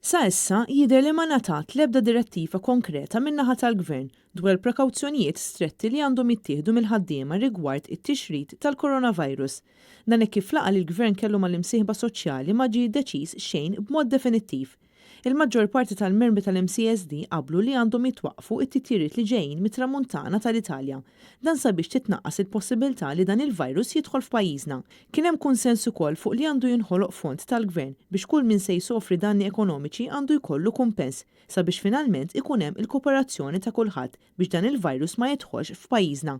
Sa issa, jidher li ma ngħatat l-ebda direttiva konkreta min-naħa tal-Gvern dwar il-prekawzjonijiet stretti li għandhom jittieħdu mill-ħaddiema rigward it-tixrid tal-coronavirus. Dan hekk kif laqgħa li l-Gvern kellu mal-imsieħba soċjali ma ġie deċiż xejn b'mod definittiv. Il-maġġor parti tal-membri tal-MCSD qablu li għandhom jitwaqqfu t-titjiriet li ġejjin mit-Tramuntana tal-Italja. Dan sabiex titnaqqas il-possibiltà li dan il-virus jidħol f'pajjiżna. Kien hemm kunsens ukoll fuq li għandu jinħoloq fond tal-Gvern biex kull min se jsofri danni ekonomiċi għandu jkollu kumpens sabiex finalment ikun hemm il-koperazzjoni ta' kulħadd biex dan il-virus ma jidħolx f'pajjiżna.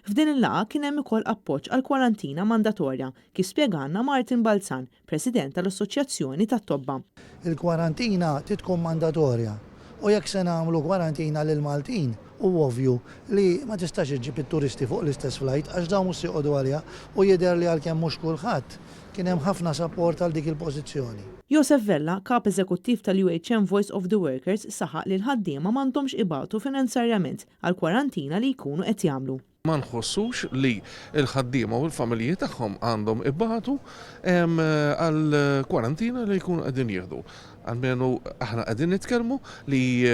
F'din il-laqgħa kien hemm ukoll appoġġ għall-kwarantina mandatorja, kif spjegalna Martin Balzan, President tal-Assoċjazzjoni tat-Tobba. Il-kwarantina trid tkun mandatorja u jekk se nagħmlu kwarantina lill-Maltin hu ovvju li ma tistax iġġib it-turisti fuq l-istess flight għax dawn mhux se joqogħdu għaliha u jidher li għalkemm mhux kulħadd, kien hemm ħafna sapport għal dik il-pożizzjoni. Josef Vella, Kap Eżekuttiv tal-UHM Voice of the Workers saħaq li l-ħaddiema m'għandhomx ibatu finanzjarjament għall-kwarantina li jkunu qed jagħmlu. Ma nħossux li l-ħaddiema u l-familji tagħhom għandhom ibatu għall-kwarantina li jkunu qegħdin jieħdu. Almenu aħna qegħdin nitkellmu li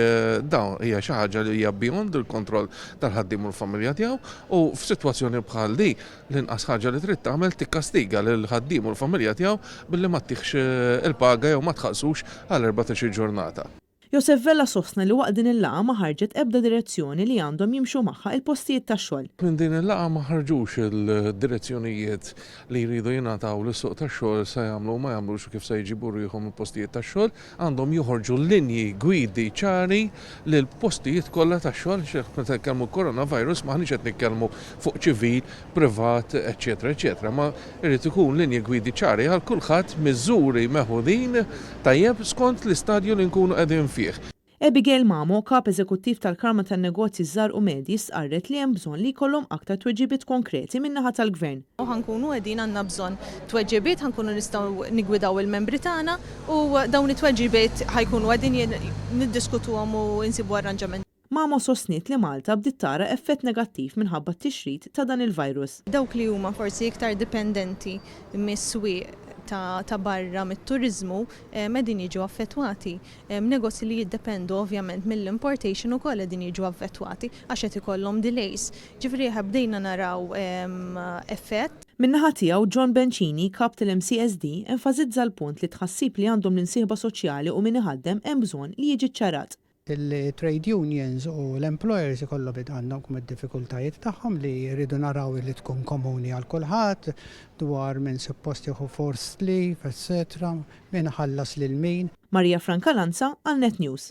dawn hija xi ħaġa li hija beyond il-kontroll tal-ħaddiem u l-familja tiegħu u f'sitwazzjoni bħal di l-inqas ħaġa li trid tagħmel tikkastiga lill-ħaddiem u l-familja tiegħu billi ma ttihx il-paga jew ma tħallsux għal 14-il ġurnata. Josef Vella sostna li waqt din il-laqgħa ma ħarġet ebda direzzjoni li għandhom jimxu magħha il-postijiet tax-xogħol. Minn din il-laqgħa ma ħarġux il-direzzjonijiet li jridu jingħataw lis-suq tax-xogħol se jagħmlu u ma jagħmlux u kif se jġibu ruħhom il-postijiet tax-xogħol. Għandhom joħorġu linji gwidi ċari lill-postijiet kollha tax-xogħol għax meta nitkellmu coronavirus m'aħniex qed nitkellmu fuq ċivil, privat, eċċetera eċċetera, ma jrid ikun linji gwidi ċari għal kulħadd, miżuri meħudin tajjeb skont l-istadju li nkunu qegħdin fih. Abigail Mamo, Kap Eżekuttiv tal-Kamra tan-Negozji Żgħar u Medji stqarret li hemm bżonn li jkollhom aktar tweġibiet konkreti min-naħa tal-Gvern. U ħa nkunu qegħdin għandna bżonn tweġibiet, ħa nkunu nistgħu niggwidaw il-membri tagħna u dawn it-tweġibiet ħa jkunu qegħdin niddiskutuhom u nsibu arranġamenti. Mamo sostniet li Malta bdiet tara effett negattiv minħabba t-tixrid ta' dan il-virus. Dawk li huma forsi iktar dipendenti mis-swieq ta' barra mit-turiżmu qegħdin jiġu affettwati. Negozji li jiddependu ovvjament mill-importation ukoll qegħdin jiġu affettwati għax qed ikollhom delays. Ġifieri eħe bdejna naraw effett. Min-naħa tiegħu, John Bencini, Kap tal-MCSD, enfasizza l-punt li t-tħassib li għandhom l-imsieħba soċjali u min iħaddem hemm bżonn li jiġi ċċarat. Il-trade unions u l-employers ikollhom għandhom id-diffikultajiet tagħhom li jridu naraw li tkun komuni għal kulħadd dwar min suppost jieħu forced leave, etc., min ħallas lil min. Maria Francalanza għal Net News.